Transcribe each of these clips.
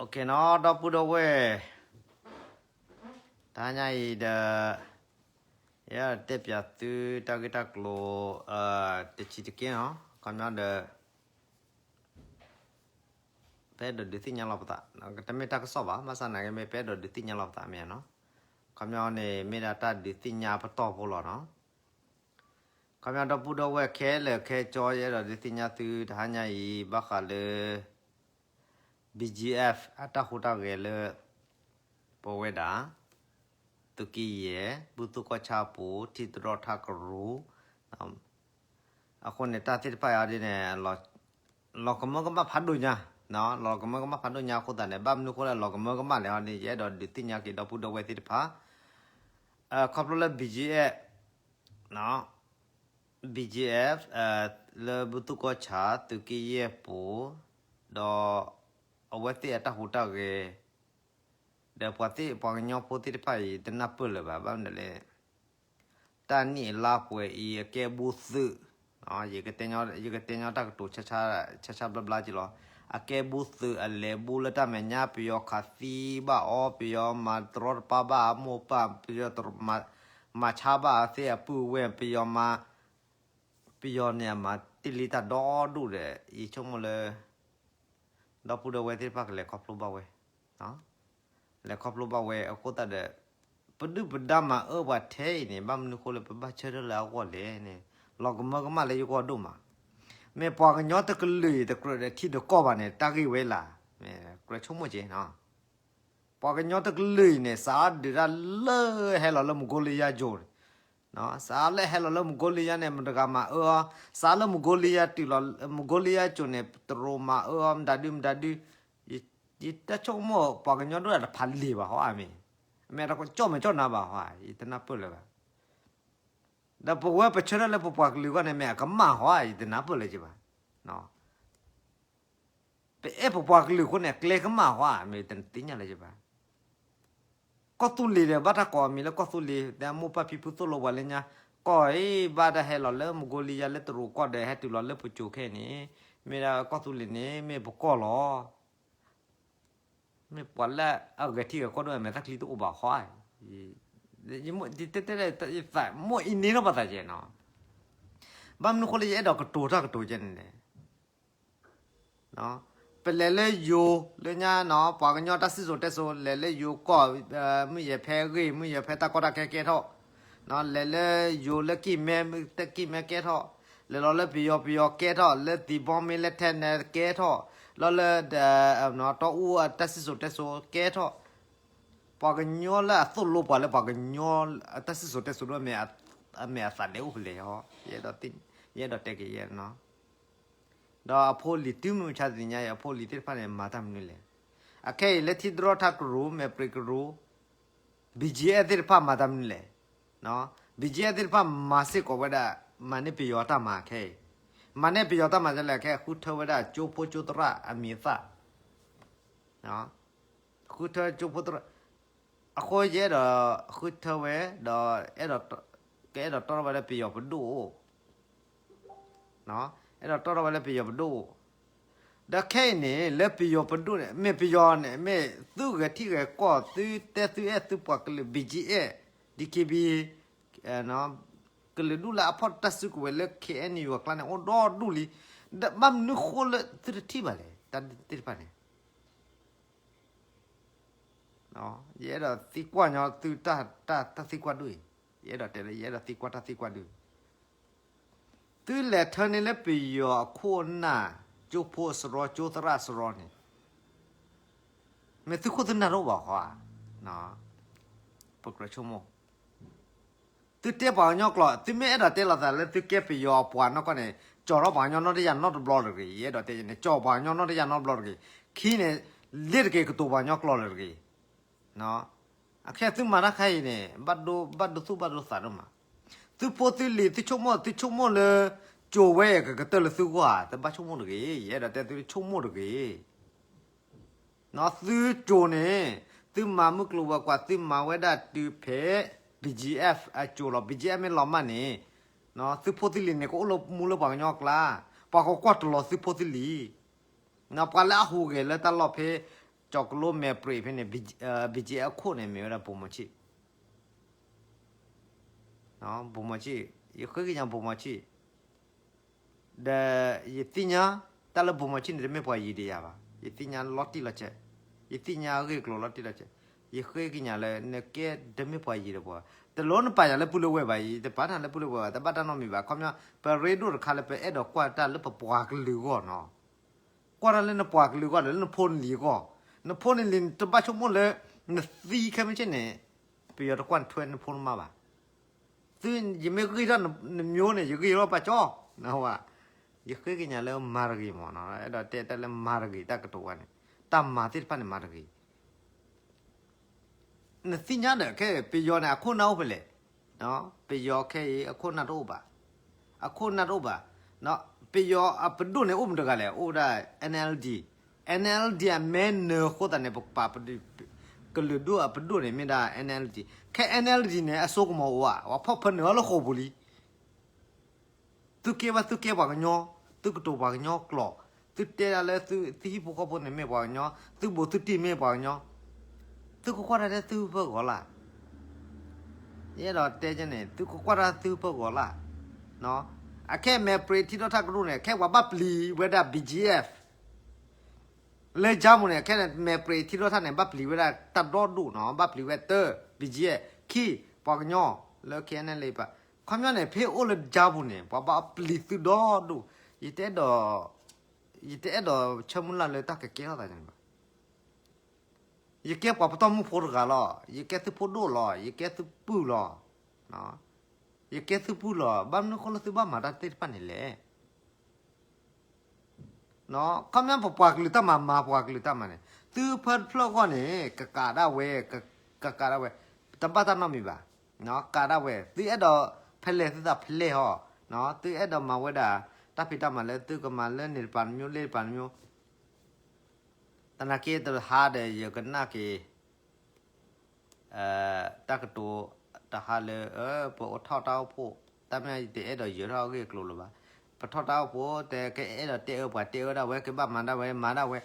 နီၤ ဒီပုၢ်ဒီဝဲၢ်, တဟါညါအံၤဒီး ယတဲပၠးသုတၢ်ဂ့ၢ်တၢ်ကျိၤ တဆံးတက့ၢ်နီၤ. ခီပညီဒီး ပအဲၣ်ဒိးဒုးသ့ၣ်ညါလီၤပသး, တမ့ၢ်တၢ်ကစီၣ်ဘၣ်, ဘၣ်ဆၣ်သနာ်က့မ့ၢ်ပအဲၣ်ဒိးဒုးသ့ၣ်ညါလီၤပသးမ့ၢ်နီၤ. ခီပညီန့ၣ် မ့ၢ်ဒၣ်တၢ်ဒုးသ့ၣ်ညါပတီၢ်ဖိလီၤနီၤ. ခီပညီဒီပုၢ်ဒီဝဲၢ်ခဲလၢာ်ခဲဆ့ ယအဲၣ်ဒိးဒုးသ့ၣ်ညါသုတဟါညါအံၤ ဘၣ်ဃးလၢ BGF အတၢ်ဟူးတၢ်ဂဲၤလၢ ပဝဲဒၣ် သုးက့ယဲၢ် ဘူၣ်သူၣ်ကီၢ်ဆၣ်အပူၤ ထံတရီၣ်ထးကရူၢ် အဃိန့ၣ် တၢ်သ့ၣ်တဖၣ်အံၤဒ်န့ၣ် လီၤကမၢကမၣ်ဖးဒိၣ်ညါ, လီၤကမၢကမၣ်ဖးဒိၣ်ညါအဃိသတးန့ၣ် ဘၣ်မနုၤအဃိလၢလီၤကမၢကမၣ်လဲၣ်ဟီဒ်န့ၣ် ယအဲၣ်ဒိးဒုးသ့ၣ်ညါက့ၤဒီပုၢ်ဒီဝဲၢ်သ့ၣ်တဖၣ် ခီဖျိလၢ BGF, BGF လၢဘူၣ်သူၣ်ကီၢ်ဆၣ် သုးက့ယဲၢ်ပူၤ ဒီး အဝဲသ့ၣ်အတၢ်ဟူးတၢ်ဂဲၤ ဒီးပှၤသ့ၣ်ပှၤကညီဖိသ့ၣ်တဖၣ်အံၤ တနၢ်ပၢၢ်လၢၤဘၣ်, ဘၣ်မနုၤလဲၣ် တၢ်နံၣ်အလါပှဲၤအံၤ အကဲဘူၣ်သုး, ယကတဲညီတၢ်ကတိၤ ဆါဆါဘျါဘျါက့ၤလီၤ. အကဲဘူၣ်သုး အလဲၤဘူၣ်လၢတၢ်မဲာ်ညါ ပယီၤခးသံဘၣ်အီၤ, ပယီၤမၤတရီတပါဘၣ်အမိၢ်ပၢ်, ပယီၤမၤဆါဘၣ်အသ့ၣ်အပုၢ်ဝဲၢ်, ပယီၤမၤ ပယီၤန့ၣ်အမၤတ့ၢ်လံတၢ်ဒီဒူၣ်ဒီး ယဆိကမိၣ်လၢ ဒီပုၢ်ဒီဝဲၢ်သ့ၣ်တဖၣ်ကလဲၤခီဖျိဘၣ်ဝဲ, လဲၤခီဖျိဘၣ်ဝဲအဃိသတးဒီး ပဒုၣ်ပဒါမၤအၢပှၤထဲအံၤန့ၣ် ဘၣ်မနုၤအဃိလၢပဘၣ်ဆၢထၢၣ်လၢအဂီၢ်လဲၣ်န့ၣ် လီၤကမၢကမၣ်လၢယဂီၢ်ဒိၣ်မး. မ့ၢ်ပှၤကညီတကလုာ်အံၤ တကြၢးဒီးထံဒီးကီၢ်ဘၣ်န့ၣ် တၢ်ဂ့ၢ်ဝဲလၢ်, မ့ၢ်ကြၢးဆိကမိၣ်က့ၤနီၤ ပှၤကညီတကလုာ်အံၤန့ၣ် စးဒုးတၢ်လၢဟဲလီၤလၢမကိလံယါကၠိန့ၣ်, စးလၢဟဲလီၤလၢမကိလံယါန့ၣ် မတဂၤမၤအၢအီၤ, စးလၢမကိလံယါတုၤလီၤ မကိလံယါကၠိန့ၣ် တရူးမၤအၢအီၤ မတၤဒုမတၤဒု, ယတၢ်ဆိကမိၣ်ပှၤကညီဒိၣ်တၢ်တဖးလံာ်ဘၣ်ဟီဧါမ့ၢ်, မ့ၢ်တကီၢ်မ့ၢ်ကီၢ်နၤဘၣ်ဟီဧါ ယတနၢ်ပၢၢ်လၢၤဘၣ်. ဒီးပဝဲပဆၢထၢၣ်လၢပပှၤကလုာ်အဂီၢ်န့ၣ် မ့ၢ်အကမၣ်ဟီဧါ ယတနၢ်ပၢၢ်လၢၤဘၣ်. ပအဲၣ်ပပှၤကလုာ်အဃိန့ၣ် အကျဲကမၣ်ဟီဧါ မ့ၢ်တသ့ၣ်ညါလၢၤဘၣ်. ကီၢ်သူလ့ၤဒီး ဘၣ်တၢ်ကိးအမံၤလၢကီၢ်သူလ့ၤ ဒီးမိၢ်ပၢ်ဖံဖုသိၣ်လိပှၤလၢညါ, ကီၢ်အံၤဘၣ်တၢ်ဟဲလီၤလၢမကိလံယါလၢတရူးကီၢ်ဒီး ဟဲတုၤလီၤလၢပစိၤခဲအံၤန့ၣ်, မ့ၢ်ဒၣ်ကီၢ်သူလ့ၤန့ၣ် မ့ၢ်ပကီၢ်လီၤ. မ့ၢ်ပှၤလၢအဂဲၤထံဂဲၤကီၢ်ဒိၣ် အမဲာ်သၣ်ချံတအိၣ်ဘၣ်ဟီဧါ, တဲတဲ မိၢ်အံၤန့ၣ်ထီၣ်ပသးကဲနီၤ, ဘၣ်မနုၤအဃိလၢယအဲၣ်ဒိးကတိၤတၢ်ကတိၤကဲန့ၣ်လဲၣ်. ပလဲၤလၢယိၤလၢညါနီၤ ပှၤကညီတၢ်စံၣ်စိၤတဲစိၤ လဲၤလၢယိၤကီၢ်, မုၢ်ယဲၤဖဲအဂ့ၢ် မုၢ်ယဲၤဖဲတၢ်ကီတၢ်ခဲကဲထီၣ်, လဲၤလၢယိၤလၢကံၢ်မဲ မုၢ်တၢ်ကံၢ်မဲကဲထီၣ်, လဲၤလီၤလၢပယီၤ ပယီၤကဲထီၣ်, လၢသံၣ်ဘီမ့ၢ်လၢထဲနဲကဲထီၣ်, လီၤလၢ တီအူအတၢ်စံၣ်စိၤတဲစိၤကဲထီၣ်, ပှၤကညီလၢအသိၣ်လိပှၤလၢပှၤကညီအတၢ်စံၣ်စိၤတဲစိၤဒိၣ် အမဲာ်အသးလဲၤအိၣ်ဖဲလဲၣ်ဟီ, ယအဲၣ်ဒိးတဲက့ၤ ဒီးအဖိအလံၤတုၤမုၢ်မဆါတနံၤညါအံၤ အဖိအလံၤသ့ၣ်တဖၣ်န့ၣ် မၤတၢ်မနုၤလဲၣ်. အခဲအံၤလၢထံတရီၣ်ထးကရူၢ် မဲာ်ပြံးကရူၢ် BGF သ့ၣ်တဖၣ်မၤတၢ်မနုၤလဲၣ်. BGF သ့ၣ်တဖၣ်မၤစ့ၢ်ကီးဝဲဒၣ် မၤန့ၢ်ပယီၤတၢ်မၤခဲအံၤ, မၤန့ၢ်ပယီၤတၢ်မၤဒ်လဲၣ် ခဲအံၤဃုထၢဝဲဒၣ်ကၠိဖိကၠိသရၣ်အမံၤအသၣ် ဃုထၢကၠိဖိသရၣ်, အဃိယအဲၣ်ဒိးဃုထၢဝဲ ဒီး ကအဲၣ်ဒိးတီထီၣ်ဝဲလၢပယီၤပဒိၣ်အိၣ်, အဲၣ်ဒိးတီထီၣ်ဝဲလၢပယီၤပဒိၣ်အိၣ်, ဒီးခဲအံၤန့ၣ် လၢပယီၤပဒိၣ်န့ၣ် မ့ၢ်ပယီၤန့ၣ် မ့ၢ်သုဂဲၤထံဂဲၤကီၢ် သုတဲသုအဲၣ်သုပှၤကလုာ် BGF, DKB, ကလုာ်ဒူၣ်လၢအဖီၣ်တၢ်စုကဝဲၤလၢ KNU အကျါန့ၣ် အိၣ်ဒီဒူၣ်လံ, ဒီးဘၣ်မနုၤဃိလၢသုတထံၣ်ဘၣ်လဲၣ် တၢ်သ့ၣ်တဖၣ်န့ၣ် ယအဲၣ်ဒိးသံကွၢ်ညီသုတၢ်သံကွၢ်ဒ်အံၤ, ယအဲၣ်ဒိးတဲလၢယအဲၣ်ဒိးသံကွၢ်တၢ်သံကွၢ်ဒ်အံၤ, သုလဲၤထၢန့ၢ်လၢပယီၤအခိၣ်အနၢ် ကၠိဖိအစရီ ကၠိသရၣ်အစရီန့ၣ် မ့ၢ်သုခိၣ်သုနၢ်တအိၣ်ဘၣ်ဃီဧါ, ပကြၢးဆိကမိၣ်, သုတဲပှၤကညီကျိာ် သုမ့ၢ်အဲၣ်ဒိးတဲလိာ်သးလၢသုကဲပယီၤအပှၤနီၢ်ကီၢ်န့ၣ် ကၠီၤထီၣ်ပှၤကညီနီတယၢ်နီတဘျီတဂ့ၤ, ယအဲၣ်ဒိးတဲန့ၣ် ကၠီၤပှၤကညီနီတယၢ်နီတဘျီတဂ့ၤ, ခံန့ၣ် လ့တက့ၤကတိၤပှၤကညီကျိာ်လၢတဂ့ၤ, အခဲသုမၤတၢ်ခါအံၤန့ၣ် ဘၣ်ဒိသူၣ်ဘၣ်ဒိသးဒိၣ်မး, သုဖိသုလံၤ သုဆိကမိၣ် သုဆိကမိၣ်လၢ ကၠိၤဝဲကကတၢၢ်လၢသုဂီၢ်ဧါ, တဘၣ်ဆိကမိၣ်တဂ့ၤ, ယအဲၣ်ဒိးတဲသုဆိကမိၣ်တဂ့ၤ သုကၠိၤန့ၣ် သုမၤမုၢ်ကျိၤဝဲၤကွာ် သုမၤဝဲဒၣ်တုၤဖဲ BGF အကၠိၤလီၤ, BGF မ့ၢ်လီၤမၢ်န့ၣ် သုဖိသုလံၤန့ၣ် ကအိၣ်လၢမူလၢပှၤကညီအကျါ, ပှၤကကွၢ်တလီၤသုဖိသုလံၤ, ပှၤလၢအဟူးဂဲၤလၢတၢ်လီၢ်ဖဲ ကၠီၤကလိမဲာ်ပြံးဖဲန့ၣ် BGF အခိၣ်န့ၣ် မ့ၢ်ဝဲဒၣ်ဘိၣ်မီၤဆံၣ်, ဘိၣ်မီၤဆံၣ်, ယဃ့ကညးဘိၣ်မီၤဆံၣ်, ဒီးယသ့ၣ်ညါ တၢ်လၢဘိၣ်မီၤဆံၣ်န့ၣ် တမ့ၢ်ပှၤယံၤဒီးယၤဘၣ်, ယသ့ၣ်ညါလီၤတံၢ်လီၤဆဲး, ယသ့ၣ်ညါအဂ့ၢ်အကျိၤလီၤတံၢ်လီၤဆဲး, ယဃ့ကညးလၢနကဲတမ့ၢ်ပှၤယံၤဒီးပှၤ, တလိၣ်နပာ်ယၤလၢပုၢ်လၢဝဲၢ်ဘၣ်အံၤ, တပာ်နၤလၢပုၢ်လၢဝဲၢ်ဘၣ်, တဘၣ်တၢ်နီတမံၤဘၣ်, ခီပညီ ပရ့ဒိၣ်တခါလၢပအဲၣ်ဒိးကွၢ်တၢ်လၢပပှၤကလုာ်အဂီၢ်နီၤ, ကွၢ်တၢ်လၢနပှၤကလုာ်အဂီၢ်ဒီး လၢနဖိနလံၤအဂီၢ်, နဖိနလံၤတဘၣ်ဆိကမိၣ်လၢ နသံခဲမုၢ်ဆ့ၣ်န့ၣ်, ပယီၤတကွၢ်နထွဲနဖိနမါဘၣ်, သု ယမ့ၢ်ဂ့ၢ်ထီၣ်နမျိုးန့ၣ် ယဂ့ၢ်ထီၣ်ပာ်ကၠီ, နဝဲ, ယဃ့ကညးလၢမၤတဂ့ၤမး, အဲၣ်ဒိးတဲတၢ်လၢမၤတဂ့ၤတၢ်ကတိၤဝဲန့ၣ်, တၢ်မၤသ့ၣ်တဖၣ်န့ၣ်မၤတဂ့ၤ နသ့ၣ်ညါဒီး ခဲပယီၤန့ၣ် အခိၣ်နၢ်အိၣ်ဖဲလဲၣ်, ပယီၤခဲအံၤ အခိၣ်နၢ်တအိၣ်ဘၣ်, အခိၣ်နၢ်တအိၣ်ဘၣ်, ပယီၤအပဒိၣ်န့ၣ် အိၣ်မတဂၤလဲၣ်, အိၣ်ဝဲဒၣ် NLD, NLD အမ့ၢ်နၢၤအဃိသတးန့ၣ် ပပာ် ကလုာ်ဒူၣ်အပဒိၣ်န့ၣ်မ့ၢ်ဒၣ် NLD, ခဲ NLD န့ၣ် အစိကမီၤအိၣ်ဧါ, ပှၤဖီၣ်ဖၢနုာ်အီၤလၢဃိာ်ပူၤလံ သုကဲဝဲသုကဲပှၤကညီ, သုကတိၤပှၤကညီကျိာ်, သုတဲဒၣ်လၢသုဟံၣ်ဖိဃီဖိန့ၣ်မ့ၢ်ပှၤကညီ, သုဘူးသုတံၢ်မ့ၢ်ပှၤကညီ, သုကကွၢ်တၢ်ထဲသုဖၢဂီၤလၢ်, ယအဲၣ်ဒိးတဲန့ၣ် သုကကွၢ်တၢ်သုဖၢဂီၤလၢ်, အခဲမဲာ်ပြံးထံဒိၣ်ထၣ်ကရူၢ်န့ၣ် ခဲပှၤဘၣ်ပျံၤဝဲဒၣ် BGF လၢ Germany န့ၣ် ခဲန့ၣ် မဲာ်ပြံးထံဒိၣ်ထၣ်န့ၣ် ဘၣ်ပျံၤဝဲဒၣ်တၢ်ဒီဒူၣ်နီၤ, ဘၣ်ပျံၤဝဲတၢ BGF, ခံ ပှၤကညီလၢ ခဲန့ၣ်လၢပှၤ, ခီပညီန့ၣ် ဖဲအိၣ်လၢ Germany န့ၣ် ပှၤဘၣ်ပျံၤသုဒီဒူၣ်, ယတအဲၣ်ဒိး, ယတအဲၣ်ဒိးဆၢမုၢ်လၢ်လၢတၢ်ကကဲထီၣ်သးန့ၣ်ဘၣ်. ယကဲပှၤပတီၢ်မုၢ်ဖိတဂၤလီၤ, ယကဲသုဖိဒိၣ်လီၤ, ယကဲသုပုၢ်လီၤ, ယကဲသုပုၢ်လီၤ, ဘၣ်မနုၤဃိလၢသုဘၣ်မၤတၢ်သ့ၣ်တဖၣ်န့ၣ်လဲၣ်. ခီပညီပပှၤကလုာ်တၢ်မၤ မၤပှၤကလုာ်တၢ်မၤန့ၣ်, သုဖၢတဖျၢၣ်အဂီၢ်န့ၣ် ကကးဒၣ်ဝဲ, ကကးဒၣ်ဝဲ, တဘၣ်တၢ်နီတမံၤဘၣ်, ကးဒၣ်ဝဲ, သုအဲၣ်ဒိးဖဲလဲၣ်သုသးဖဲလဲၣ်ဟီ, သုအဲၣ်ဒိးမၤဝဲဒၣ် တၢ်ဖံးတၢ်မၤလၢသုကမၤလၢန့ၣ်တပၤတမျိုး လၢတပၤတမျိုး, သနာ်က့တဟါဒီးယကနၣ်က့ၤ တၢ်ကတိၤတဟါလၢ ပအိၣ်ထီၣ်တၢ်အိၣ်ဖှိၣ်, တၢ်မ့ၢ်ယတအဲၣ်ဒိးယၢၤထီၣ်အဂ့ၢ်အကျိၤလၢၤဘၣ်. ပထီၣ်တၢ်အိၣ်ဖှိၣ် တဲကအဲၣ်ဒိးတဲအၢပှၤတဲအၢဒၣ်ဝဲ ကဘၣ်မၤဒၣ်ဝဲ မၤဒၣ်ဝဲ.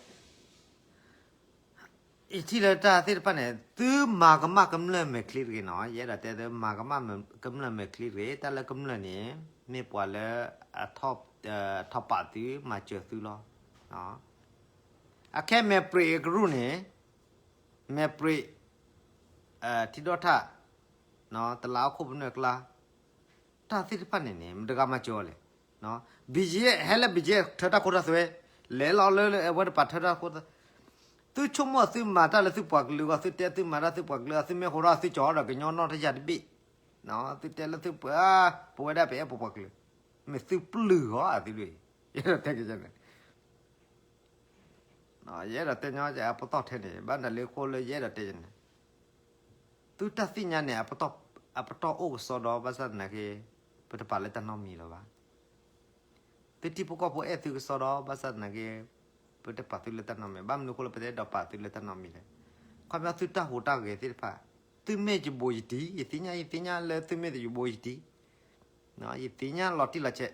ယထံၣ်လၢတၢ်သ့ၣ်တဖၣ်န့ၣ် သုမၤကမၣ်ကမျၢၢ်မဲာ်ချံတဂ့ၤနီၤ. ယအဲၣ်ဒိးတဲသုမၤကမၣ်ကမျၢၢ်မဲာ်ချံတဂ့ၤ. တၢ်လၢကမျၢၢ်န့ၣ် မ့ၢ်ပှၤလၢ ထီၣ်ပာ်သု မၤစၢၤသုလီၤ. အခဲမဲာ်ပြံးအကရူၢ်န့ၣ် မဲာ်ပြံး ထံဒိၣ်ထၣ် တလးအခိၣ်ပနွဲၢ်ကျါ တၢ်သ့ၣ်တဖၣ်န့ၣ်န့ၣ် မတဂၤမၤစၢၤအီၤလဲၣ်. BGF ဟဲလၢ BGF ထၢတၢ်ခိတၢ်သွဲ, လဲၤလီၤလၢအဝဲတပၤထၢတၢ်ခိတၢ်, သုဆိကမိၣ်သုမၤတၢ်လၢသုပှၤကလုာ်အဂီၢ်, သုတဲသုမၤတၢ်သုပှၤကလုာ်အဂီၢ်, သုမ့ၢ်ဟူထီၣ်သုကၠီၤဒီးကညီနီၢ်တယၢ်တဘ့ၣ်, သုတဲလၢသုပှၤ, ပဝဲဒၣ်ပအဲၣ်ပပှၤကလုာ်, မ့ၢ်သုပျုၢ်ဟီသုဒၣ်, ယအဲၣ်ဒိးတဲကန့ၣ် ယအဲၣ်ဒိးတဲညီအပတီၢ်ထဲန့ၣ် ဘၣ်နၤလၢဃိလၢယအဲၣ်ဒိးတဲန့ၣ်, သုတၢ်သ့ၣ်ညါန့ၣ် အပတီၢ်အိၣ်ကစီဒီ ဘၣ်ဆၣ်သနာ်က့ ပတပာ်လၢတၢ်နီတမံၤလၢၤဘၣ်. သုထံဖိကီၢ်ဖိအဲၣ်သုကစီဒီ ဘၣ်ဆၣ်သနာ်က့ ပတပာ်သုလၢတၢ်နီတမံၤ, ဘၣ်မနုၤဃိလၢ ပတအဲၣ်ဒိးပာ်သုလၢတၢ်နီတမံၤလဲၣ်. ခီပညီသုတၢ်ဟူးတၢ်ဂဲၤသ့ၣ်တဖၣ်, သုမ့ၢ်ယဘူးယတံၢ်, ယသ့ၣ်ညါ, ယသ့ၣ်ညါလၢသုမ့ၢ်ယဘူးယတံၢ်, ယသ့ၣ်ညါလီၤတံၢ်လီၤဆဲး,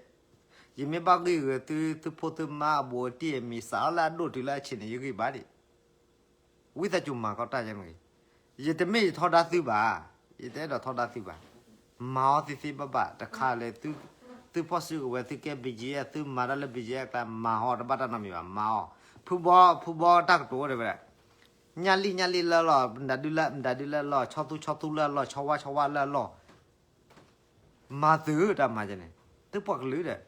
ယမ့ၢ်ဘၣ်ဂံၢ်ဂုာ်သု, သုဖိသုမါအဘူးအတံၢ်အမံၤ စးထီၣ်လၢအဒိၣ်တုၤလၢအဆံးန့ၣ် ယဂံၢ်ဘါဒံး, ဝံသးစူၤမၤကီတၢ်ယဲမ့ၢ်ဂ့ၤ, ယတမ့ၢ်ယထီဒါသုဘၣ်, ယတအဲၣ်ဒိးထီဒါသုဘၣ်, မၤအီၤသ့သ့ဘၣ်ဘၣ်, တခါလၢ သုဖီၣ်စုကဝဲၤ သုကဲ BGF, သုမၤတၢ်လၢ BGF အကျါ မၤအီၤတဘၣ်တၢ်နီတမံၤဘၣ်, မၤအီၤ, ဖုဘီ, ဖုဘီတၢ်ကတိၤအိၣ်ဒၣ်ဝဲဒၣ်, ညၣ်လံၣ်ညၣ်လံၣ်လၢအလီၢ်, မတၤဒုလၢ, မတၤဒုလၢအလီၢ်, ဆီသူဆီသူလၢအလီၢ်, ဆီဝါဆီဝါလၢအလီၢ် မၤသုတၢ်မၤကန့ၣ်, သုပှၤကလုာ်ဒီး,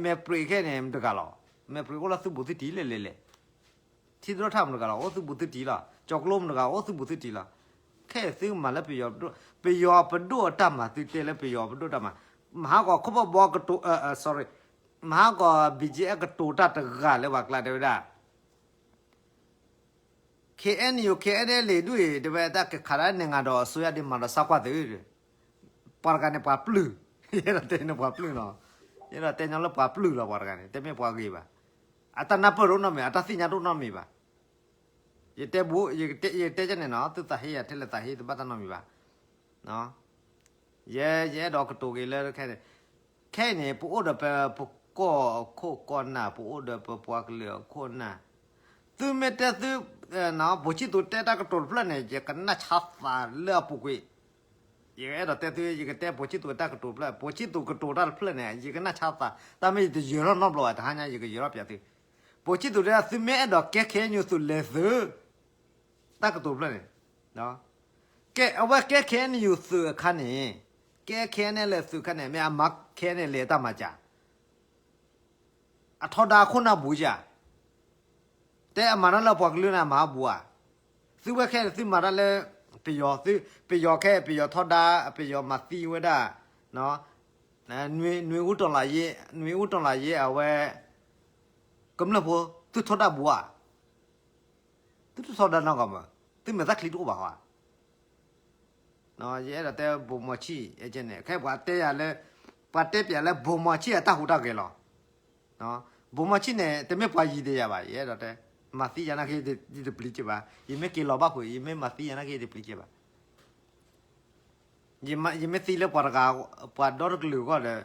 မဲာ်ပြံးခဲန့ၣ် မတဂၤလီၤ, မဲာ်ပြံးအိၣ်လၢသုဘူးသုတံၢ်လဲၣ်လဲၣ်လဲၣ်, ထံသရိၣ်ထၣ်မတဂၤလီၤ အိၣ်သုဘူးသုတံၢ်လီၤ, ကၠီၤကျိမတဂၤအိၣ်သုဘူးသုတံၢ်လီၤ, ခဲသုမၤလၢပယီၤပဒိၣ်, ပယီၤပဒိၣ်အတၢ်မၤသုတဲလၢပယီၤပဒိၣ်တၢ်မၤ, မဟါကီၤခိၣ်ဘီဘီကတိၤ, sorry, မဟါကီၤ BGF ကတိၤတၢ်တဂၤလၢပှၤကျါတဲဝဲဒၣ် KNU KNLA ဒ်အံၤ တဲဝဲတၢ်ကခးဒၣ်န့ၣ် ငါဒီးအစိုးရဒ်မၤဒီးစၢ်ကွၢ်သု, ပှၤတဂၤန့ၣ်ပှၤပျုၢ်, ယအဲၣ်ဒိးတဲန့ၣ်ပှၤပျုၢ်နီၤ, ယအဲၣ်ဒိးတဲညီလၢပှၤပျုၢ်လီၤပှၤတဂၤန့ၣ်, တမ့ၢ်ပှၤဂ့ၤဘၣ်, အတၢ်နၢ်ပၢၢ်တအိၣ်နီတမံၤ, အတၢ်သ့ၣ်ညါတအိၣ်နီတမံၤဘၣ်, ယတဲ, ယတဲကန့ၣ်နီၤ, သုသးဟ့ယၤထဲလဲၣ်သးဟ့တဘၣ်တၢ်နီတမံၤဘၣ် ယဲ, ယအဲၣ်ဒိးကတိၤက့ၤလၢခဲန့ၣ်, ခဲအံၤန့ၣ် ပအိၣ်ဒီးပ, ပကီၢ်အခိၣ်ကီၢ်နၢ်, ပအိၣ်ဒီးပပှၤကလုာ်အခိၣ်နၢ်, သုမ့ၢ်တဲသု, ဗိုလ်ချစ်သူတဲတၢ်ကတိၤတဖျၢၣ်န့ၣ် ယကနၣ်ဆါသးလၢအပူၤကွံာ်, ယအဲၣ်ဒိးတဲသု ယကတဲဗိုလ်ချစ်သူတၢ်ကတိၤတဖျၢၣ်, ဗိုလ်ချစ်သူကတိၤတၢ်တဖျၢၣ်န့ၣ် ယကနၣ်ဆါသး, တၢ်မ့ၢ်ယတယၢၤထီၣ်နီတဘျီဘၣ်, တဟါညါယကယၢၤထီၣ်ပၠးသု, ဗိုလ်ချစ်သူတဲ သုမ့ၢ်အဲၣ်ဒိးကဲ ခ့ၣ်အဲၣ်ယူၣ် သုးလဲၤသုး, တၢ်ကတိၤတဖျၢၣ်န့ၣ်, ကဲ အဝဲကဲ ခ့ၣ်အဲၣ်ယူၣ် သုးအခါန့ၣ်, ကဲ ခ့ၣ်အဲၣ်ယူၣ် သုးအခါန့ၣ် မ့ၢ်အမၤ ခ့ၣ်အဲၣ်ယူၣ် အတၢ်မၤစၢၤ အထီဒါအခိၣ်နၢ်ဘူးဧါ, တဲအမၤတၢ်လၢပှၤကလုာ်န့ၣ် အမၤဟးဘူးဧါ, သုဝဲခဲအံၤန့ၣ် သုမၤတၢ်လၢ ပယီၤ, ပယီၤခဲအံၤ ပယီၤထီဒါ ပယီၤမၤသံဝဲဒၣ်, နွေဦးတော်လှန်ရေး, နွေဦးတော်လှန်ရေး အဝဲ ကမျၢၢ်ဖိ သုထီဒါဘူးဧါ, သုတထီဒါနီတဂၤမး, သုမဲာ်သၣ်ချံတအိၣ်ဘၣ်ဧါ ယအဲၣ်ဒိးတဲ ဗိုလ်မှူးချစ် န့ၣ် ခဲပှၤတဲယၤလၢ, ပှၤတဲပၠးလၢ ဗိုလ်မှူးချစ် အတၢ်ဟူးတၢ်ဂဲၤလီၤ. ဗိုလ်မှူးချစ် န့ၣ် တမ့ၢ်ပှၤယံၤတယၤဘၣ်, ယအဲၣ်ဒိးတဲ, မၤသံယၤနာ်က့ ယတပျံၤက့ၤဘၣ်, ယမ့ၢ်က့ၤလီၤဘၣ်ဖုး ယမ့ၢ်မၤသံယၤနာ်က့ ယတပျံၤက့ၤဘၣ်. ယမ့ၢ်သံလၢပှၤတဂၤ, ပှၤဒီတကလုာ်အဂီၢ်ဒီး,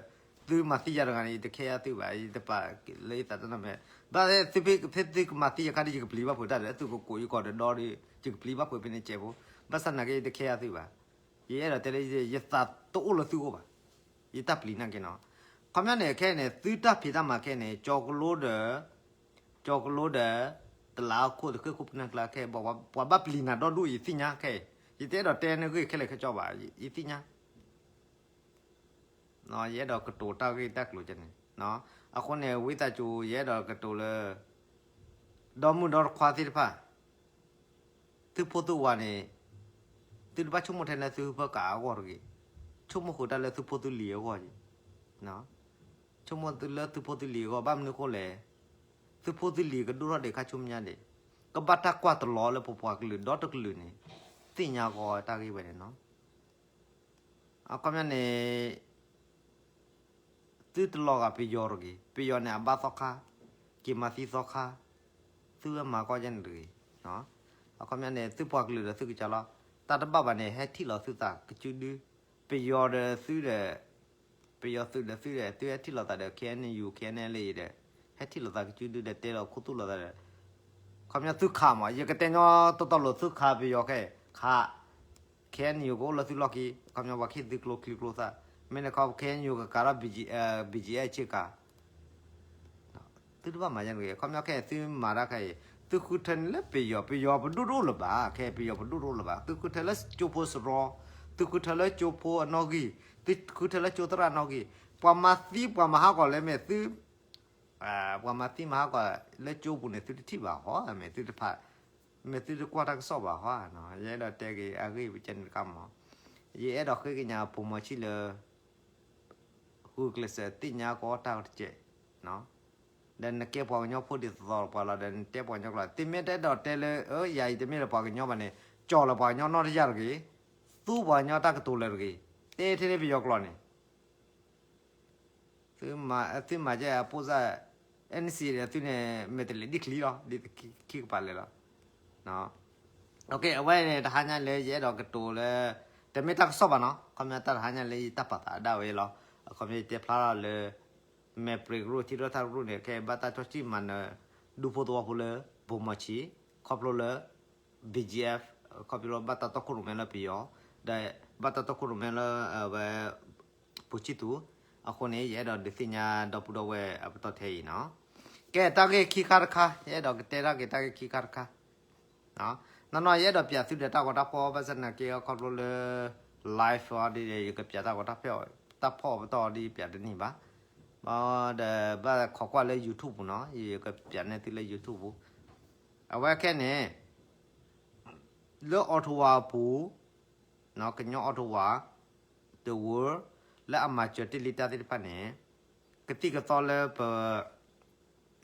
သုမၤသံယၤတဂၤန့ၣ် ယတခဲအသုဘၣ်, ယတပာ်လၢယသးတနီၤမဲာ်, ဘၣ်သုဖဲသုကမၤသံယၤခါဒီး ယကပျံၤဘၣ်ဖုးတၢ်ဒီး သုကကိးယကီၢ်ဒီးဒီဒီး ယကပျံၤဘၣ်ဖုးဖဲန့ၣ်ကဲးဖိ, ဘၣ်ဆၣ်နာ်က့ ယတခဲအသုဘၣ်. ယအဲၣ်ဒိးတဲလၢ ယသးတအိၣ်လၢသုအိၣ်ဘၣ်, ယတၢ်ပျံၤနာ်က့နီၤ. ခီပညီန့ၣ် ခဲအံၤန့ၣ် သုတၢ်ဖံးတၢ်မၤခဲအံၤန့ၣ် ကၠီကလိဒီး, ကၠီကလိဒီး တလးအခိၣ်တဃ့ၢ်ခိၣ်ပနၢ်ကျါခဲအံၤ ပှၤဘၣ်ပျံၤနၤဒီဒူၣ် ယသ့ၣ်ညါခဲအံၤ, ယတအဲၣ်ဒိးတဲနဂ့ၢ်ခဲလၢာ်ခဲဆ့ဘၣ်, ယသ့ၣ်ညါ ယအဲၣ်ဒိးကတိၤတၢ်ဂ့ၢ်တၢ်ကျိၤန့ၣ်, အဃိန့ၣ် ဝံသးစူၤ ယအဲၣ်ဒိးကတိၤလၢ ဒီမုၣ်ဒီတခွါသ့ၣ်တဖၣ်, သုဖိသုဝၤန့ၣ်, သုတဘၣ်ဆိကမိၣ်ထဲလၢသုဟၢဖၢကးအဂီၢ်တဂ့ၤ, ဆိကမိၣ်ဃုာ်တၢ်လၢသုဖိသုလံၤအဂီၢ်, ဆိကမိၣ်လၢသုဖိသုလံၤအဂီၢ် ဘၣ်မနုၤအဃိလဲၣ်, သုဖိသုလံၤကဒိၣ်ထီၣ်ဒံးခါဆူမဲာ်ညါဒံး, ကဘၣ်တၢ်ကွၢ်တလီၤလၢပပှၤကလုာ်ဒီတကလုာ်န့ၣ်, သ့ၣ်ညါဃီတၢ်ဂ့ၢ်ဝဲန့ၣ်နီၤ. အခီပညီန့ၣ် သုတလီၤဂာ်ပယီၤတဂ့ၤ, ပယီၤန့ၣ် အဘၣ်သီခါ, က့ၤမၤသံသီခါ, သုဝဲမၤကီၢ်ယဲန့ၣ်တဂ့ၤ. အခီပညီန့ၣ် သုပှၤကလုာ်ဒီးသုကစၢ်လီၤ, တၢ်တဘၣ်ဘၣ်န့ၣ် ဟဲထံၣ်လီၤသုသးကစုဒု, ပယီၤဒီးသုဒီး, ပယီၤသုးဒီးသုဒီး သုဟဲထံၣ်လိာ်သးဒီး KNU KNLA ဒီး, ဟဲထံၣ်လိာ်သးကစုဒုဒီး တဲလီၤခူသူၣ်လိာ်သးဒီး, ခီပညီသုခးမး, ယကတဲညီတီတီလိာ်သုခးပယီၤခဲအံၤ, ခး KNU ကအိၣ်လၢသုလီၢ်ခံ, ခီပညီပှၤခံသုကျိချံကျိသၣ်, မ့ၢ်န့ၣ်ခီ KNU ကကးထီၣ် BGF ဆ့ကၤ, သုတဘၣ်မၤယဲန့ၣ်တဂ့ၤ, ခီပညီခဲအံၤသုမၤတၢ်ခဲအံၤ, သုဃုထၢန့ၣ်လၢပယီၤ, ပယီၤပဒိၣ်တအိၣ်လၢၤဘၣ်, ခဲအံၤပယီၤပဒိၣ်တအိၣ်လၢၤဘၣ်, သုဃုထၢလၢကၠိဖိစရီ, သုဃုထၢလၢကၠိဖိအနီၣ်ဂံၢ်, သုဃုထၢလၢကၠိသရၣ်နီၣ်ဂံၢ်, ပှၤမၤသံပှၤမၤဟးဂီၤလဲၣ်မ့ၢ်သု ပှၤမၤသံမၤဟးဂီၤလၢကၠိပူၤန့ၣ် သုတထံၣ်ဘၣ်ဟီ, မ့ၢ်သုတဖး, မ့ၢ်သုတကွၢ်တၢ်ကစီၣ်ဘၣ်ဟီ, ယအဲၣ်ဒိးတဲက့ၤအဂ့ၢ်ပကဲန့ၣ်တခါမး, ယအဲၣ်ဒိးဃ့ကညးပိာ်မီၤဆံၣ်လၢ ဂုာ်ကျဲးစၢးသ့ၣ်ညါကီးတၢ်တကဲး, ဒီးနကဲပှၤကညီဖိဒ်သိးသိးပှၤလီၤ, ဒီးနတဲပှၤကညီကျိာ်, သုမ့ၢ်တအဲၣ်ဒိးတဲလၢ ယၤအံၤတမ့ၢ်လၢပှၤကညီဘၣ်န့ၣ်, ကၠီၣ်လီၤပှၤကညီနီတယၢ်တဂ့ၤ, သူပှၤကညီတၢ်ကတိၤလၢာ်တဂ့ၤ, တဲထဲန့ၣ်ပယီၤကျိာ်န့ၣ် သုမၤကဲအပိၢ်စၢ် NCA ဒီးသုန့ၣ် မဲာ်တလဲၤဒ်ချံလီၤ, ဒ်ခံကပၤလဲၤလီၤ. အဝဲန့ၣ် တဟါညါလၢယအဲၣ်ဒိးကတိၤလၢ တမ့ၢ်တၢ်ကစီၣ်ဘၣ်နီၤ, ခီပညီတၢ်တဟါညါလၢယတၢ်ပာ်သးဒၣ်ဝဲလီၤ. အခီပညီယတဲဖျါထီၣ်လၢ မဲာ်ပြ့းကရူၢ် ထံရူၢ်သးရူၢ်န့ၣ် ခဲအံၤဘၣ်တၢ်ထီၣ်စံၣ်မၤနၢၤ ဒူဖိသဝီဖိလၢ ပိာ်မီၤဆံၣ် ခီဖျိလၢ BGF ခီဖျိလၢဘၣ်တၢ်တီခိၣ်ရိၣ်မဲလၢပယီၤ, ဒီးဘၣ်တၢ်တီခိၣ်ရိၣ်မဲလၢအဝဲ ပိာ်ဆံၣ်သူ, အဃိန့ၣ် ယအဲၣ်ဒိးဒုးသ့ၣ်ညါဒီပုၢ်ဒီဝဲၢ်အပတီၢ်ထဲအံၤနီၤ. ကဲတၢ်ဂ့ၢ်ခံခါတခါ, ယအဲၣ်ဒိးကတဲတၢ်ဂ့ၢ်တၢ်ဂ့ၢ်ခံခါတခါ နီၢ်နီၢ် ယအဲၣ်ဒိးပၠးသုဒီးတၢ်ဂီၤတၢ်ဖီၣ် ဘၣ်ဆၣ်သနာ်က့ခီဖျိလၢ live အီၤဒ်န့ၣ် ယကပၠးတၢ်ဂီၤတၢ်ဖီၣ်, တၢ်ဖီၣ်အပတီၢ်ဒ်ပၠးတန့ၢ်ဘၣ်, ဒီးဘၣ်ခိးကွၢ်လၢ YouTube ပူၤနီၤ, ယကပၠးန့ၢ်သုလၢ YouTube ပူၤ, အဝဲခဲန့ၣ် လၢ Ottawa အပူၤ ကညီ Ottawa တဝၢ လၢအမၤစၢၤတ့ၢ်လံတၢ်သ့ၣ်တဖၣ်န့ၣ် ကသံၣ်ကသီလၢပ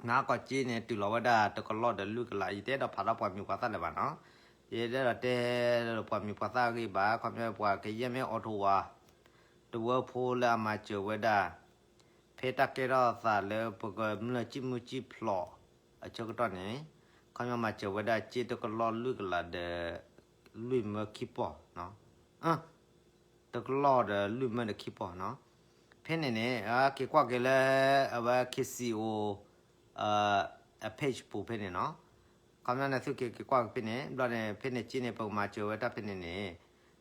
နၤကီၢ်က့န့ၣ် တုၤလီၤဝဲဒၣ်တကလီၢ်ဒီးလွံၢ်ကလး, ယတအဲၣ်ဒိးဖးဒၣ်ပှၤမံၤပှၤသၣ်လၢၤဘၣ်နီၤ, ယတအဲၣ်ဒိးတဲပှၤမံၤပှၤသၣ်အဂ့ၢ်ဘၣ်, ခီပညီပှၤကယဲၢ်မ့ၢ် Ottawa တဝၢဖိလၢအမၤစၢၤဝဲဒၣ် ဖဲတၢ်ကဲထီၣ်သးလၢပကမျၢၢ်စံၣ်မုၢ်စံၣ်ဖျိးအဆၢကတီၢ်န့ၣ်, ခီပညီမၤစၢၤဝဲဒၣ်က့တကလီၢ်လွံၢ်ကလးဒီး လွံၢ်မၢခံပီၢ် တကလီၢ်ဒီးလွံၢ်မၢဒီးခံပီၢ်နီၤ. ဖဲန့ၣ်န့ၣ် က့ၤကွၢ်က့ၤလၢ အဝဲ KCO အ page ပူၤဖဲန့ၣ်နီၤ. ခီပညီန့ၣ် သုက့ၤက့ၤကွၢ်က့ၤဖဲန့ၣ် ဘျီန့ၣ် ဖဲန့ၣ်က့န့ၣ် ပကမၤစၢၤဝဲတၢ်ဖဲန့ၣ်န့ၣ်,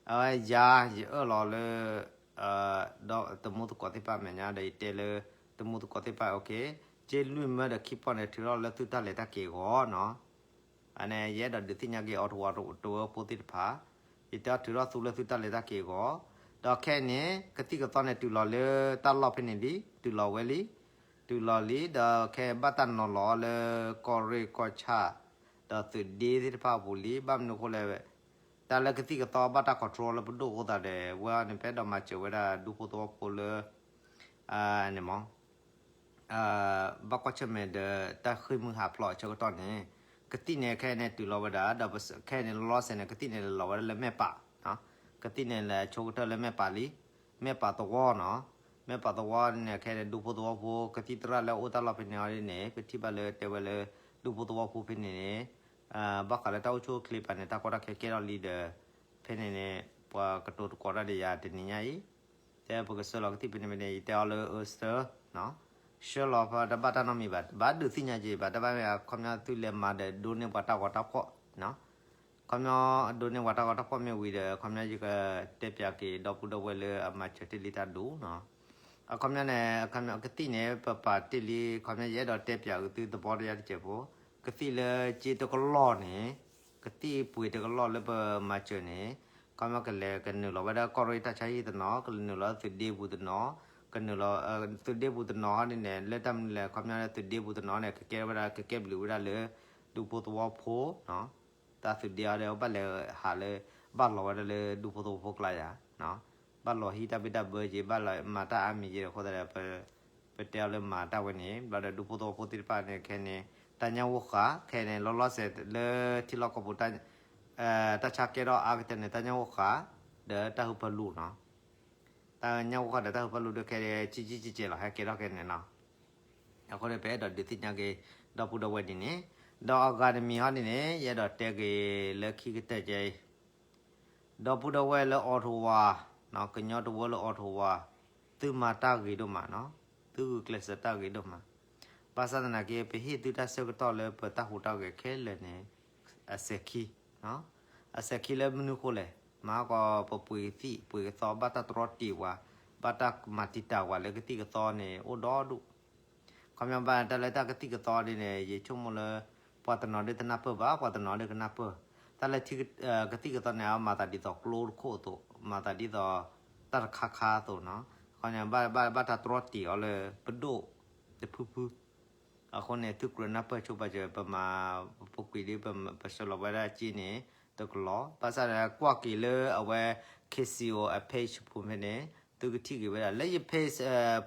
အဝဲယၤယအၢၣ်လီၤလၢ ဒီးတမူသကိးသ့ၣ်တဖၣ်အမဲာ်ညါဒီး ယတဲလၢ တမူသကိးသ့ၣ်တဖၣ် က့လွံၢ်မၢဒီးခံပီၢ်န့ၣ် ထုးထီၣ်လၢသုတၢ်လဲၤတၢ်က့ၤအဂီၢ်နီၤ. အန့ၣ် ယအဲၣ်ဒိးဒုးသ့ၣ်ညါက့ၤ အီၤတဝီတဝၢဖိသ့ၣ်တဖၣ်, ယတဲအီၤထုးထီၣ်သူလၢသုတၢ်လဲၤတၢ်က့ၤအဂီၢ်, ဒီးခဲအံၤန့ၣ် ကသံၣ်ကသီန့ၣ် တုၤလီၤလၢတၢ်လီၢ်ဖဲန့ၣ်လံ, တုၤလီၤဝဲလံ, တုၤလီၤလံ, ဒီးခဲအံၤဘၣ်တၢ်နီၤလီၤအီၤလၢကီၢ်ရ့ၣ်ကီၢ်ဆၣ် ဒီးသုးဒ့သ့ၣ်တဖၣ်အပူၤလံ, ဘၣ်မနုၤအဃိလဲၣ်, တၢ်လၢကသံၣ်ကသီဘၣ်တၢ် control လၢပဒိၣ်အဃိသတးဒီး ဝဲအံၤန့ၣ် ပအဲၣ်ဒိးမၤစၢၤဝဲဒၣ်ဒူဖိသဝီဖိလၢ န့ၣ်မး ဘၣ်ကွၢ်ဆၢၣ်မဲာ်ဒီးတၢ်ဃ့ၢ်မှံဟးဖျိးအဆၢကတီၢ်န့ၣ်, ကသံၣ်န့ၣ်ခဲအံၤန့ၣ်တုၤလီၤဝဲဒၣ်, ဒီးခဲအံၤန့ၣ်လီၤစဲၤန့ၣ် ကသံၣ်န့ၣ်လဲၤလီၤဝဲဒၣ်လၢမဲၢ်ပး, ကသံၣ်န့ၣ်လဲၤဆိကတၢၢ်လၢမဲၢ်ပးလံ, မဲၢ်ပးသဝီနီၤ, မဲၢ်ပးသဝီန့ၣ် ခဲအံၤန့ၣ် ဒူဖိသဝီဖိ ကသံၣ်သရၣ်လၢအိၣ်တၢ်လီၢ်ဖဲန့ၣ်အီၤဒ်န့ၣ် ပထံၣ်ဘၣ်လၢတဲဝဲလၢ ဒူဖိသဝီဖိဖဲန့ၣ်န့ၣ် ဘၣ်ဃးလၢတၢ်အိၣ်ဆူၣ်အိၣ်ချ့ပၤန့ၣ် တၢ်ကီတၢ်ခဲကဲထီၣ်လံဒီး ဖဲန့ၣ်န့ၣ် ပှၤကတိၤသကိးတၢ်ဒီးယၤတနံၤညါအံၤ, တဲပကဆှၢလီၤကသံၣ်ဖဲန့ၣ်ဖဲန့ၣ် ယတဲအီၤလၢအၢစၢ ဆှၢလီၤဖဲတဘၣ်တၢ်နီတမံၤဘၣ်, ဘၣ်ဒုးသ့ၣ်ညါက့ၤဘၣ် တဘၣ်မ့ၢ်အခီပညီသုလဲၤမၤဒီးဒိးန့ၢ်ပှၤတၢ်ဂီၤတၢ်ဖှီၣ်, ခီပညီဒိးန့ၢ်ပှၤတၢ်ဂီၤတၢ်ဖှီၣ်မ့ၢ်ဝံၤဒီး ခီပညီယကတဲပၠးက့ၤဒီပုၢ်ဒီဝဲၢ်လၢအမၤစၢၤတ့ၢ်လံတၢ်ဒိၣ်နီၤ. အခီပညီန့ၣ် ကသံၣ်န့ၣ် ပပာ်တ့ၢ်လံ ခီပညီယအဲၣ်ဒိးတဲပၠးက့ၤသုသဘောတရားတစဲးဖိ, ကသံၣ်လၢက့တကလီၢ်န့ၣ် ကသံၣ်ပှ့ၤတကလီၢ်လၢပမၤစၢၤန့ၣ် ခီပညီကလဲၤကနုာ်လီၤဝဲဒၣ်ကီၢ်ရ့ၣ်တၢ်ဆါဟံၣ်တနီၤ, ကနုာ်လီၤသုးဒ့ပူၤတနီၤ, ကနုာ်လီၤ သုးဒ့ပူၤတနီၤဒ်န့ၣ် လၢတၢ်မနုၤလဲၣ် ခီပညီသုးဒ့ပူၤတနီၤန့ၣ် ကကဲဝဲဒၣ် ကကဲဘျုးဝဲဒၣ်လၢ ဒူဖိသဝီဖိ တၢ်သုးဒ့အီၤဒီး ဘၣ်လဲၤဟးလၢ ဘၣ်လီၤဝဲဒၣ်လၢဒူဖိသဝီဖိကျါယၤ, ဘၣ်လီၤဟံးတၢ်ဘံၣ်တၢ်ဘၢက့ၤ ဘၣ်လီၤမၤတၢ်အါမံၤက့ၤအဃိသတးဒီး ပတဲအီၤလၢမၤတၢ်ဝဲန့ၣ် ဘျီဒီးဒူဖိသဝီဖိသ့ၣ်တဖၣ်န့ၣ်ခဲန့ၣ် တၢ်ညၣ်ဂိၢ်ဃာ် ခဲန့ၣ် လီၤလီၤဆဲးလၢထံလီၢ်ကီၢ်ပူၤ တၢ်ဆါကဲထီၣ်အါကတၢၢ်န့ၣ် တၢ်ညၣ်ဂိၢ်ဃာ် ဒီးတၢ်ဟၢဖၢလူၤနီၤ. တၢ်ညၣ်ဂိၢ်ဃာ်ဒီးတၢ်ဟၢဖၢလူၤဒီးခဲန့ၣ် ကံကံကံကဲလီၤ ဟဲကဲထီၣ်ခဲန့ၣ်နီၤ. အဃိန့ၣ် ပအဲၣ်ဒိးဒုးသ့ၣ်ညါက့ၤ ဒီပုၢ်ဒီဝဲၢ်ဒ်န့ၣ်, ဒီးအဂၤတမံၤဟီဒ်န့ၣ် ယအဲၣ်ဒိးတဲက့ၤလၢခံကတၢၢ်ကဲအံၤ ဒီပုၢ်ဒီဝဲၢ်လၢ Ottawa ကညီတဝၢလၢ Ottawa သုမၤတၢ်ဂ့ၤဒိၣ်မးနီၤ, သုဂုာ်ကျဲးစၢးတၢ်ဂ့ၤဒိၣ်မး, ဘၣ်ဆၣ်သနာ်က့ ပဟ့ၣ်သုတၢ်ဆၢကတီၢ်လၢပတၢ်ဟူးတၢ်ဂဲၤခဲလၢာ်န့ၣ် အစဲၤခံ, အစဲၤခံလၢမနုၤဃိလဲၣ်, မၤဟါကီးပပှ့ၤကသံၣ်ပှ့ၤကသီ ဘၣ်တၢ်တြီတံာ်ဝဲ, ဘၣ်တၢ်မၤတံာ်တာ်ဝဲလၢကသံၣ်ကသီန့ၣ် အိၣ်ဒီဒူၣ် ခီပညီဘၣ်တၢ်လၢတၢ်ကသံၣ်ကသီဒ်န့ၣ် ယဆိကမိၣ်လၢ ပှၤတနီၤဒ်တနၢ်ပၢၢ်ဘၣ် ပှၤတနီၤဒ်ကနၢ်ပၢၢ်, တၢ်လၢထံ ကသံၣ်ကသီန့ၣ် အမၤသးဒ်သိးကျိတခိၣ်အသိး မၤသးဒ်သိး တၢ်တခါခါအသိးနီၤ, အဃိန့ၣ် ဘၣ်ဘၣ်တၢ်တြီတံာ်အီၤလၢ ပဒိၣ်တဖုဖု အဃိန့ၣ် သုကြၢးနၢ်ပၢၢ်ဆိပာ်စၢၤ ပမၤ ပပူၤကွံာ်ဒ် ပဆှၢလီၤဝဲဒၣ်က့န့ၣ် တကလီၤ, ဘၣ်ဆၣ်ဒီးကွၢ်က့ၤလၢအဝဲ KCO အ page ပူၤဖဲန့ၣ် သုကထံၣ်က့ၤဝဲဒၣ် လၢယ page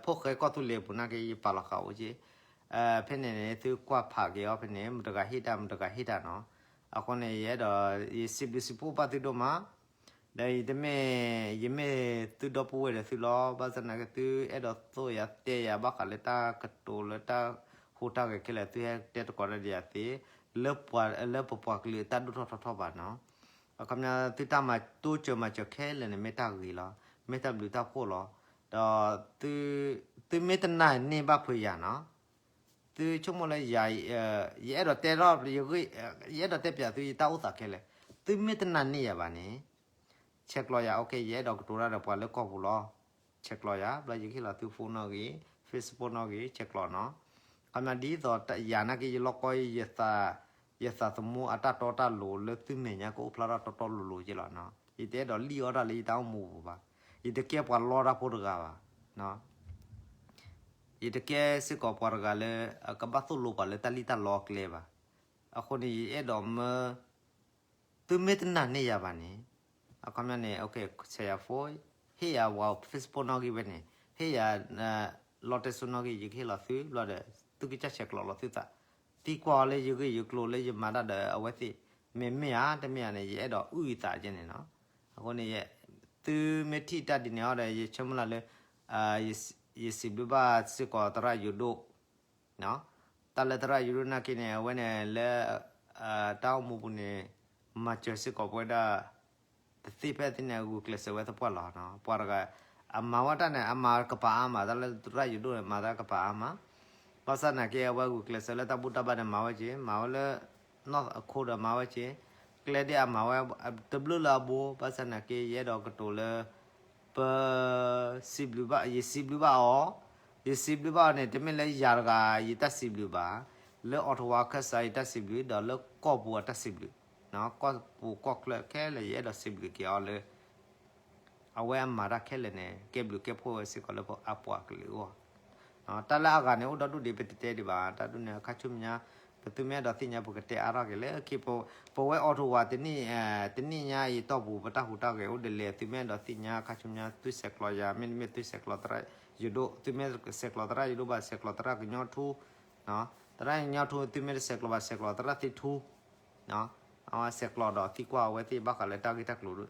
ဖိၣ်ဃဲကီၢ်သူလ့ၤပူၤနာ်က့ ယပာ်လီၤဃာ်အိၣ်က့, ဖဲန့ၣ်န့ၣ် သုကွၢ်ဖးက့ၤအီၤဖဲန့ၣ် မတၤဂၤဟ့ၣ်တၢ် မတၤဂၤဟ့ၣ်တၢ်နီၤ, အဃိန့ၣ် ယအဲၣ်ဒိး ယစံးဘျုးစံးဖှိၣ်ဘၣ်သုဒိၣ်မး ဒီးယတမ့ၢ် ယမ့ၢ်သုဒီပုၢ်ဝဲၢ်ဒီးသုလီၤ, ဘၣ်ဆၣ်သနာ်က့ သုအဲၣ်ဒိးသိၣ်ယၤတဲယၤဘၣ်ဃးလၢတၢ်ကတိၤလၢတၢ်ဟူးတၢ်ဂဲၤခဲလၢာ် သုဟဲတဲသကိးတၢ်ဒီးယၤသ့, လၢပှၤလၢပပှၤကလုာ်အတၢ်ဒိၣ်ထီၣ်ထီထီၣ်ဘၣ်နီၤ, အခီပညီ သုတၢ်မၤတိစၢၤမၤစၢၤခဲလၢာ်န့ၣ် မ့ၢ်တၢ်ဂ့ၤလီၤ, မ့ၢ်တၢ်ဘျုးတၢ်ဖှိၣ်လီၤ, ဒီး သုမ့ၢ်တနာ်န့ၢ်ဘၣ်ဖုးယၤနီၤ, သုဆိကမိၣ်လၢယၤ ယအဲၣ်ဒိးတဲထီၣ် ယအဲၣ်ဒိးတဲပၠးသုယတၢ်အိၣ်သးခဲလၢာ်, သုမ့ၢ်တနာ်န့ၢ်ယၤဘၣ်န့ၣ် ဆဲးကျိးယၤ okay ယအဲၣ်ဒိးကတိၤတၢ်ဒီးပှၤလၢကီၢ်ပူၤလီၤ, ဆဲးကျိးယၤ ဘျီယကဟ့ၣ်လီၤသု phone နီၣ်ဂံၢ် Facebook နီၣ်ဂံၢ် ဆဲးကျိးနီၤ, ခီပညီဒ်သိးယၤနာ်က့ ယလီၢ်ကီ ယသးသမူအတၢ်တီတၢ်လိၤလၢသုမဲာ်ညါကအိၣ်ဖျါထီၣ်တီတီလိၤလိၤက့လီၤ, ယတအဲၣ်ဒိးလံၣ်အီၣ်တၢ်လၢယတၢ်အိၣ်မူပူၤဘၣ်, ယတကဲပှၤလီတၢ်ဖိတဂၤဘၣ် ယတကဲစ့ၢ်ကီးပှၤတဂၤလၢ ကဘၣ်သိၣ်လိပှၤလၢတၢ်လံၣ်တၢ်လီအကျဲဘၣ်, အဃိန့ၣ် ယအဲၣ်ဒိးမၢ သုမ့ၢ်တနာ်န့ၢ်ယၤဘၣ်န့ၣ်, အခီပညီန့ၣ် okay ဆဲးယၤ phone ဟ့ၣ်ယၤဝဲ Facebook နီၣ်ဂံၢ်ဝဲန့ၣ် ဟ့ၣ်ယၤ လီတဲစိနီၣ်ဂံၢ် ယကဟ့ၣ်လီၤသု ဘျီဒီး သုကစၢ်ဆဲးကျိးလီၤသုသး, သံကွၢ်အီၤလၢယဂ့ၢ်ယကျိၤလၢယမၤတၢ်ဒီးအဝဲသ့ၣ် မ့မ့ၢ်ဧါ တမ့ၢ်ဧါန့ၣ် ယအဲၣ်ဒိးအုၣ်ယသးကဲန့ၣ်နီၤ, အဃိန့ၣ် သုမ့ၢ်ထံၣ်တၢ်ဒ်န့ၣ်အီၤဒီး ယဆၢမုၢ်လၢ်လၢ ယစံးဘျုးဘၣ်စ့ၢ်ကီးသရၣ်ယိၤဒိၣ် တၢ်လၢသရၣ်ယိၤဒိၣ်နာ်က့န့ၣ် အဝဲန့ၣ်လၢ တၢ်အိၣ်မူပူၤန့ၣ် မၤစၢၤစ့ၢ်ကီးပဝဲဒၣ် တသ့ဖဲသ့ၣ်န့ၣ် ဂုာ်ကျဲးစၢးဝဲသပှၢ်လီၤ, ပှၤတဂၤ အမၤဝဲတၢ်န့ၣ် အမၤကပၤအါမး တၢ်လၢသရၣ်ယိၤဒိၣ်န့ၣ် မၤတၢ်ကပၤအါမး, ဘၣ်ဆၣ်နာ်က့ အဝဲဂုာ်ကျဲးစၢးလၢတၢ်ဘူၣ်တၢ်ဘါန့ၣ် မၤဝဲက့ၤ မၤဝဲလၢ နီၢ်ခိဒီးမၤဝဲက့ၤ, ကျဲဒ်အမၤဝဲ တဘျုးလၢအဘိ ဘၣ်ဆၣ်နာ်က့ ယအဲၣ်ဒိးကတိၤလၢ ပ စံးဘျုးဘၣ် ယစံးဘျုးဘၣ်အီၤ, ယစံးဘျုးဘၣ်အီၤန့ၣ် တမ့ၢ်လၢယၤတဂၤယတၢ်စံးဘျုးဘၣ်, လၢ Ottawa ခၢၣ်စး ယတၢ်စံးဘျုး ဒီးလၢကီၢ်ပူၤအတၢ်စံးဘျုး, ကီၢ်ပူၤကီၢ်ချၢခဲလၢာ် ယအဲၣ်ဒိးစံးဘျုးက့ၤအီၤလၢ အဝဲအမၤတၢ်ခဲလၢာ်န့ၣ် ကဲဘျုးကဲဖှိၣ်ဝဲစ့ၢ်ကီးလၢအပှၤကလုာ်အဂီၢ်, တၢ်လၢအဂၤန့ၣ် အိၣ်ဒီဒူၣ်ဒံး ပတတဲဒံးဘၣ်, တၢ်ဒ်န့ၣ် ခါဆူညါ ပသုမ့ၢ်အဲၣ်ဒိးသ့ၣ်ညါ ပကတဲအါထီၣ်က့ၤလၢခံ, ပဝဲ Ottawa တနံၣ်ညါအံၤတီၢ်ပူၤ ပတၢ်ဟူးတၢ်ဂဲၤအိၣ်ဒ်လဲၣ်, သုမ့ၢ်အဲၣ်ဒိးသ့ၣ်ညါ ခါဆူညါ သုဆဲးကျိးယၤ မ့တမ့ၢ်သုဆဲးကျိးသရၣ်ယိၤဒိၣ်, သုမ့ၢ်ဆဲးကျိးသရၣ်ယိၤဒိၣ်ဘၣ် ဆဲးကျိးသရၣ်ကညီထူ, သရၣ်ကညီထူ သုမ့ၢ်တဆဲးကျိးဘၣ် ဆဲးကျိးသရၣ်သ့ၣ်ထူ အဝဲဆဲးကျိးဒီးသံကွၢ်အဝဲသ့ၣ်ဘၣ်ဃးလၢတၢ်ဂ့ၢ်တၢ်ကျိၤ,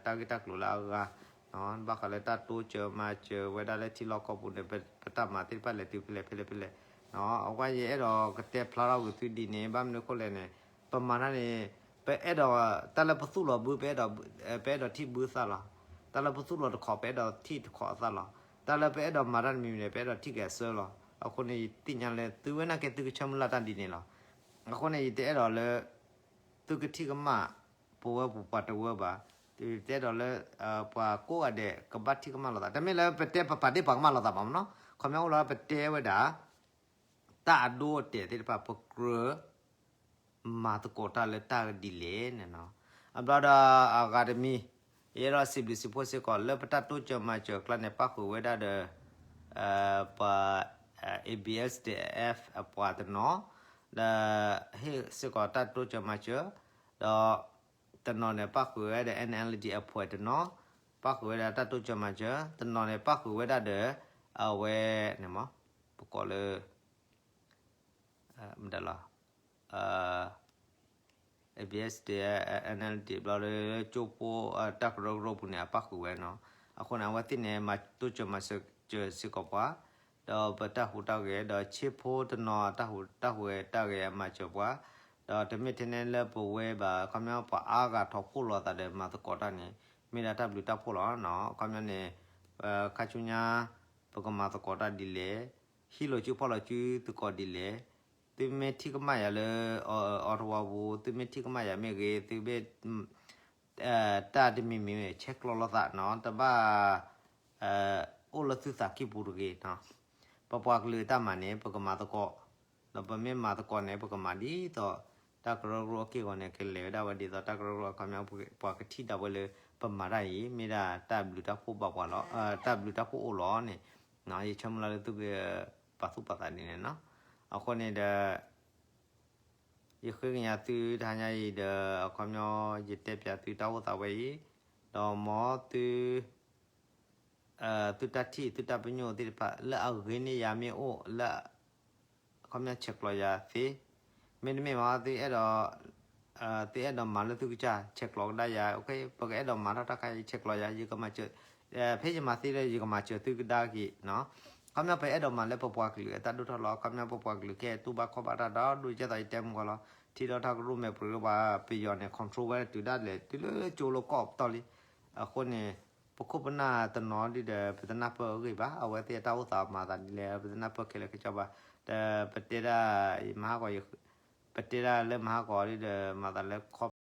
တၢ်ဂ့ၢ်တၢ်ကျိၤလၢအဂၤ, ဘၣ်ဃးလၢတၢ်တိစၢၤမၤစၢၤဝဲဒၣ်လၢထံလီၢ်ကီၢ်ပူၤန့ၣ် ပတၢ်မၤသ့ၣ်တဖၣ်လဲၤတုၤဖဲလဲၣ်ဖဲလဲၣ်ဖဲလဲၣ်, အဝဲယအဲၣ်ဒိးကတဲဖျါထီၣ်ကွံာ်သုဒ်န့ၣ် ဘၣ်မနုၤအဃိလဲၣ်န့ၣ် ပမၤတၢ်န့ၣ် ပအဲၣ်ဒိး တၢ်လၢပသူၣ်လီၤဘု ပအဲၣ်ဒိးထံၣ်ဘုသးလီၤ, တၢ်လၢပသူၣ်လီၤတခီ ပအဲၣ်ဒိးထံၣ်တခီအသးလီၤ, တၢ်လၢပအဲၣ်ဒိးမၤတၢ်တမံၤမံၤန့ၣ် ပအဲၣ်ဒိးထံၣ်က့ၤအဆၢလီၤ. အဃိန့ၣ် ယသ့ၣ်ညါလၢသုဝဲနာ်က့သုကဆၢမုၢ်လၢ်တၢ်ဒ်န့ၣ်လီၤ. အဃိန့ၣ် ယတအဲၣ်ဒိးလၢ သုကထံၣ်ကမၣ် ပဝဲပပှၤတဝၢဘၣ်, ယတအဲၣ်ဒိးလၢ ပှၤကိးဂၤဒဲးကဘၣ်ထံၣ်ကမၣ်လိာ်သး, တမ့ၢ်လၢပတဲပပာ်ဒ့ၣ်ပာ်ကမၣ်လိာ်သးဘၣ်မနီၤ, ခီပညီအိၣ်လီၤပတဲဝဲဒၣ် တၢ်အဒိအတဲာ်သ့ၣ်တဖၣ် ပကြၢး မၤသကိးတၢ်လၢတၢ်ဒ်လဲၣ်န့ၣ်လီၤ. အဘျီဒီးအဂၤတမံၤ ယအဲၣ်ဒိးစံးဘျုးစံးဖှိၣ်စ့ၢ်ကီး လၢပတၢ်တိစၢၤမၤစၢၤအကျါန့ၣ် ပၣ်ဃုာ်ဝဲဒၣ်ဒီး ပှၤ A B S D F အပှၤတနီၤ, ဒီးဟ့ၣ်စ့ၢ်ကီးတၢ်တိစၢၤမၤစၢၤ, ဒီးတနီၤန့ၣ် ပၣ်ဃုာ်ဝဲဒီး N L D အဖှဲးတနီၤ, ပၣ်ဃုာ်ဝဲဒၣ်တၢ်တိစၢၤမၤစၢၤ, တနီၤန့ၣ် ပၣ်ဃုာ်ဝဲဒၣ်ဒီး အဝဲန့ၣ်မး ပကိးလၢ မတၤလီၤ ABSDF NLD ဘျီလၢကၠိဖိ တၢ်ကရၢကရိပူၤန့ၣ် အပၣ်ဃုာ်ဝဲနီၤ. အဃိန့ၣ် အဝဲသ့ၣ်န့ၣ် မၤတိစၢၤမၤစၢၤစ့ၢ်ကီးပှၤ, ဒီးပတၢ်ဟူးတၢ်ဂဲၤ ဒီးဆ့ဖိတနီၤ တၢ်ဟူးတၢ်ဂဲၤအမၤစၢၤပှၤ, ဒီးတမ့ၢ်ထဲန့ၣ်လၢပဝဲဘၣ် ခီပညီပှၤအါဂၤထီၣ်ဖှိၣ်လိာ်သးဒီးမၤသကိးတၢ်န့ၣ် မ့ၢ်ဒၣ်တၢ်ဘျုးတၢ်ဖှိၣ်လီၤ. ခီပညီန့ၣ် ခါဆူညါ ပကမၤသကိးတၢ်ဒ်လဲၣ်, ဟံးလိာ်စုဖီၣ်လိာ်စုသကိးဒ်လဲၣ်, သုမ့ၢ်ထံၣ်ကမၣ်ယၤလၢ အီထဝါပူၤ သုမ့ၢ်ထံၣ်ကမၣ်ယၤမ့ၢ်ဂ့ၤ, သုမ့ၢ် တၢ်တမံၤမံၤ ဆဲးကျိးလိာ်သးနီၤ, တဘၣ် အိၣ်လၢသုသးကံၢ်ပူၤတဂ့ၤနီၤ. ပပှၤကလုာ်အတၢ်မၤန့ၣ် ပကမၤသကိး, ဒီးပမ့ၢ်မၤသကိးန့ၣ် ပကမၤဒ်သိး တၢ်ကရၢကရိအက့ၢ်အဂီၤန့ၣ် ကလဲၤဝဲဒၣ်ဝဲဒ်သိး တၢ်ကရၢကရိအခီပညီ ပှၤကထံၣ်ဒၣ်ဝဲလၢ ပမၤတၢ်အံၤ မ့ၢ်ဒၣ်တၢ်ဘျုးတၢ်ဖှိၣ်ဘၣ်ပှၤလီၤ, တၢ်ဘျုးတၢ်ဖှိၣ်အိၣ်လီၤန့ၣ်, ယဆၢမုၢ်လၢ်လၢသုကပာ်သူၣ်ပာ်သးဒ်န့ၣ်နီၤ. အဃိန့ၣ်ဒီး ယဃ့ကညးသုတဟါညါအံၤဒီး အခီပညီ ယတဲပၠးသုတၢ်အိၣ်သးဝဲအံၤ, ဒီးမ်သု သုတၢ်ထံၣ် သုတၢ်ပညိၣ်သ့ၣ်တဖၣ် လၢအဂ့ၤန့ၢ်ယၤမ့ၢ်အိၣ်လၢ အခီပညီဆဲးကျိးယၤသ့, မ့တမ့ၢ်ဘၣ် သုအဲၣ်ဒိး သုအဲၣ်ဒိးမၤလၢသုကစၢ် ဆဲးကျိးကဒါယၤ, ပကအဲၣ်ဒိးမၤထီၣ်တၢ်ခါအံၤ ဆဲးကျိးယၤ ယကမၤစၢၤ, ဖဲယမၤသ့ဒီး ယကမၤစၢၤသုကဒါက့ၤနီၤ. ခီပညီပအဲၣ်ဒိးမၤလၢပပှၤကလုာ်အတၢ်ဒိၣ်ထီၣ်လီၤ. ခီပညီပပှၤကလုာ်ခဲအံၤ တူၢ်ဘၣ်ခီၣ်ဘၣ်တၢ်ဒီး ဒိၣ်ကဲသိးယတဲမုၢ်ဂီၤလီၤ. ထံထီၣ်တၢ်ကရူၢ်မဲာ်ပြံၤလၢပှၤပယီၤန့ၣ် control ဝဲတုၤဒၣ်လဲာ် တုၤလၢကၠိလၢကီၢ်ပတီၢ်လံ. အဃိန့ၣ် ပခိၣ်ပနၢ်တနီၤဒ်ဒီး ပတနၢ်ပၢၢ်အဂ့ၢ်ဘၣ်. အဝဲသ့ၣ်အတၢ်အိၣ်သးမၤသးဒ်လဲၣ် ပတနၢ်ပၢၢ်ခဲလၢာ်ခဲဆ့ဘၣ်. ဒီးပတဲဒၣ် မဟါကီး ပတဲဒၣ်လၢမဟါကီးဒ်ဒီး မၤသးလၢ